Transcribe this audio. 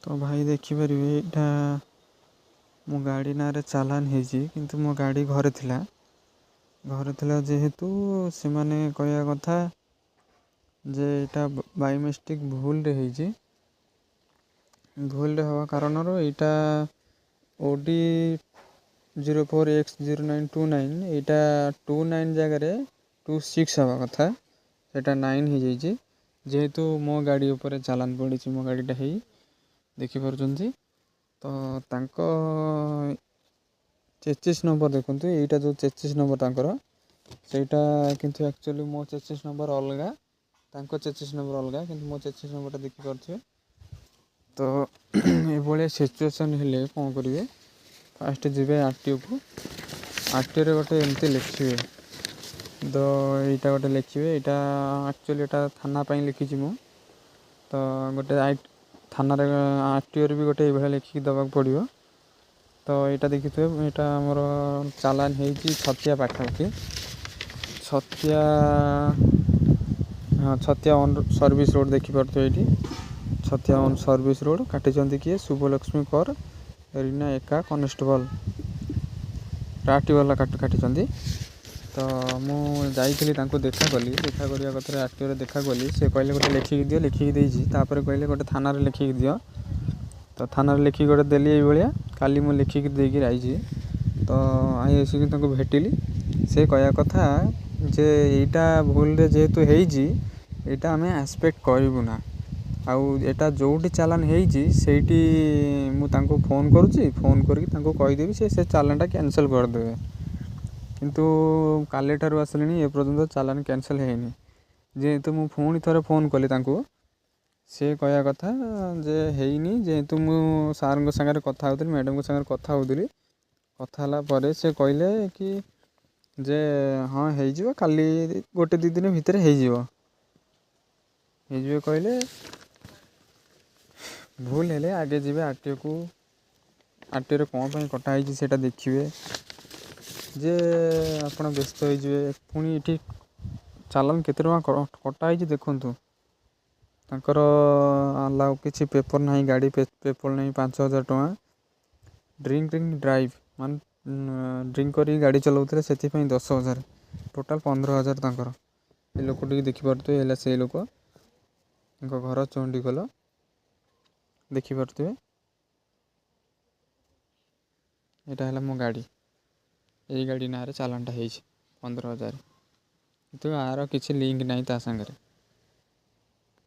ତ ଭାଇ ଦେଖିପାରିବେ, ଏଇଟା ମୋ ଗାଡ଼ି ନାଁରେ ଚାଲାନ ହେଇଛି, କିନ୍ତୁ ମୋ ଗାଡ଼ି ଘରେ ଥିଲା। ଘରେ ଥିଲା ଯେହେତୁ ସେମାନେ କହିବା କଥା ଯେ ଏଇଟା ବାଇ ମିଷ୍ଟେକ୍ ଭୁଲରେ ହେଇଛି। ଭୁଲରେ ହେବା କାରଣରୁ ଏଇଟା OD 04 X 0929, ଏଇଟା 29 ଜାଗାରେ 26 ହେବା କଥା, ସେଇଟା 9 ହେଇଯାଇଛି। ଯେହେତୁ ମୋ ଗାଡ଼ି ଉପରେ ଚାଲାନ ପଡ଼ିଛି, ମୋ ଗାଡ଼ିଟା ହେଇ ଦେଖିପାରୁଛନ୍ତି। ତ ତାଙ୍କ ଚେଚିସ୍ ନମ୍ବର ଦେଖନ୍ତୁ, ଏଇଟା ଯେଉଁ ଚେଚିସ୍ ନମ୍ବର ତାଙ୍କର ସେଇଟା, କିନ୍ତୁ ଆକ୍ଚୁଆଲି ମୋ ଚେଚିସ୍ ନମ୍ବର ଅଲଗା, ତାଙ୍କ ଚେଚିସ୍ ନମ୍ବର ଅଲଗା, କିନ୍ତୁ ମୋ ଚେଚିସ୍ ନମ୍ବରଟା ଦେଖିପାରୁଥିବେ। ତ ଏଭଳିଆ ସିଚୁଏସନ୍ ହେଲେ କ'ଣ କରିବେ? ଫାଷ୍ଟ ଯିବେ ଆର୍ଟିଓକୁ। ଆର୍ଟିଓରେ ଗୋଟେ ଏମିତି ଲେଖିବେ। ତ ଏଇଟା ଗୋଟେ ଲେଖିବେ। ଏଇଟା ଆକ୍ଚୁଆଲି ଏଇଟା ଥାନା ପାଇଁ ଲେଖିଛି ମୁଁ। ତ ଗୋଟେ ଥାନାରେ, ଆର୍ଟିଓରେ ବି ଗୋଟେ ଏଇଭଳିଆ ଲେଖିକି ଦେବାକୁ ପଡ଼ିବ। ତ ଏଇଟା ଦେଖିଥିବେ, ଏଇଟା ଆମର ଚାଲାନ ହେଇଛି ଛତିଆ ପାଖାପାଖି, ଛତିଆ, ହଁ, ଛତିଆ ଅନ୍ ସର୍ଭିସ୍ ରୋଡ଼ ଦେଖିପାରୁଥିବେ ଏଇଠି। ଛତିଆ ଅନ୍ ସର୍ଭିସ୍ ରୋଡ଼ କାଟିଛନ୍ତି କିଏ? ଶୁଭଲକ୍ଷ୍ମୀ କର, ରୀନା ଏକା, କନେଷ୍ଟବଲ, ଆର୍ଟିଓ ବାଲା କାଟିଛନ୍ତି। ତ ମୁଁ ଯାଇଥିଲି, ତାଙ୍କୁ ଦେଖା କଲି। ଦେଖା କରିବା କଥାରେ ଆର୍ଟିଓରେ ଦେଖା କଲି, ସେ କହିଲେ ଗୋଟେ ଲେଖିକି ଦିଅ। ଲେଖିକି ଦେଇଛି। ତାପରେ କହିଲେ ଗୋଟେ ଥାନାରେ ଲେଖିକି ଦିଅ। ତ ଥାନାରେ ଲେଖିକି ଗୋଟେ ଦେଲି ଏଇଭଳିଆ। କାଲି ମୁଁ ଲେଖିକି ଦେଇକି ଆଇଛି। ତ ଆସିକି ତାଙ୍କୁ ଭେଟିଲି। ସେ କହିବା କଥା ଯେ ଏଇଟା ଭୁଲରେ ଯେହେତୁ ହେଇଛି, ଏଇଟା ଆମେ ଆକ୍ସେପ୍ଟ କରିବୁ ନା, ଆଉ ଏଇଟା ଯେଉଁଠି ଚାଲାନ ହେଇଛି ସେଇଠି ମୁଁ ତାଙ୍କୁ ଫୋନ୍ କରୁଛି, ଫୋନ୍ କରିକି ତାଙ୍କୁ କହିଦେବି, ସେ ଚାଲାନଟା କ୍ୟାନସଲ୍ କରିଦେବେ। କିନ୍ତୁ କାଲିଠାରୁ ଆସିଲିଣି, ଏପର୍ଯ୍ୟନ୍ତ ଚାଲାନ କ୍ୟାନସଲ୍ ହେଇନି। ଯେହେତୁ ମୁଁ ପୁଣି ଥରେ ଫୋନ୍ କଲି ତାଙ୍କୁ, ସେ କହିବା କଥା ଯେ ହେଇନି। ଯେହେତୁ ମୁଁ ସାର୍ଙ୍କ ସାଙ୍ଗରେ କଥା ହେଉଥିଲି, ମ୍ୟାଡ଼ାମଙ୍କ ସାଙ୍ଗରେ କଥା ହେଉଥିଲି, କଥା ହେଲା ପରେ ସେ କହିଲେ କି ଯେ ହଁ, ହେଇଯିବ, କାଲି ଗୋଟେ ଦୁଇ ଦିନ ଭିତରେ ହେଇଯିବ, ହେଇଯିବ କହିଲେ। ଭୁଲ ହେଲେ ଆଗେ ଯିବେ ଆର୍ଟିଓକୁ। ଆର୍ଟିଓରେ କ'ଣ ପାଇଁ କଟା ହେଇଛି ସେଇଟା ଦେଖିବେ। ଯେ ଆପଣ ବ୍ୟସ୍ତ ହେଇଯିବେ। ପୁଣି ଏଠି ଚାଲାନ କେତେ ଟଙ୍କା କଟା ହେଇଛି ଦେଖନ୍ତୁ। ତାଙ୍କର ଆଲାଉ କିଛି ପେପର୍ ନାହିଁ, ଗାଡ଼ି ପେପର୍ ନାହିଁ, 5000 ଟଙ୍କା। ଡ୍ରିଙ୍କିଂ ଡ୍ରାଇଭ୍ ମାନେ ଡ୍ରିଙ୍କ କରିକି ଗାଡ଼ି ଚଲାଉଥିଲେ, ସେଥିପାଇଁ 10,000। ଟୋଟାଲ୍ 15,000 ତାଙ୍କର। ଏ ଲୋକଟିକି ଦେଖିପାରୁଥିବେ, ହେଲା ସେଇ ଲୋକ। ତାଙ୍କ ଘର ଚଣ୍ଡିଖୋଲ। ଦେଖିପାରୁଥିବେ, ଏଇଟା ହେଲା ମୋ ଗାଡ଼ି। ଏଇ ଗାଡ଼ି ନାଁରେ ଚାଲାଣଟା ହେଇଛି 15,000, କିନ୍ତୁ ଆର କିଛି ଲିଙ୍କ ନାହିଁ ତା ସାଙ୍ଗରେ।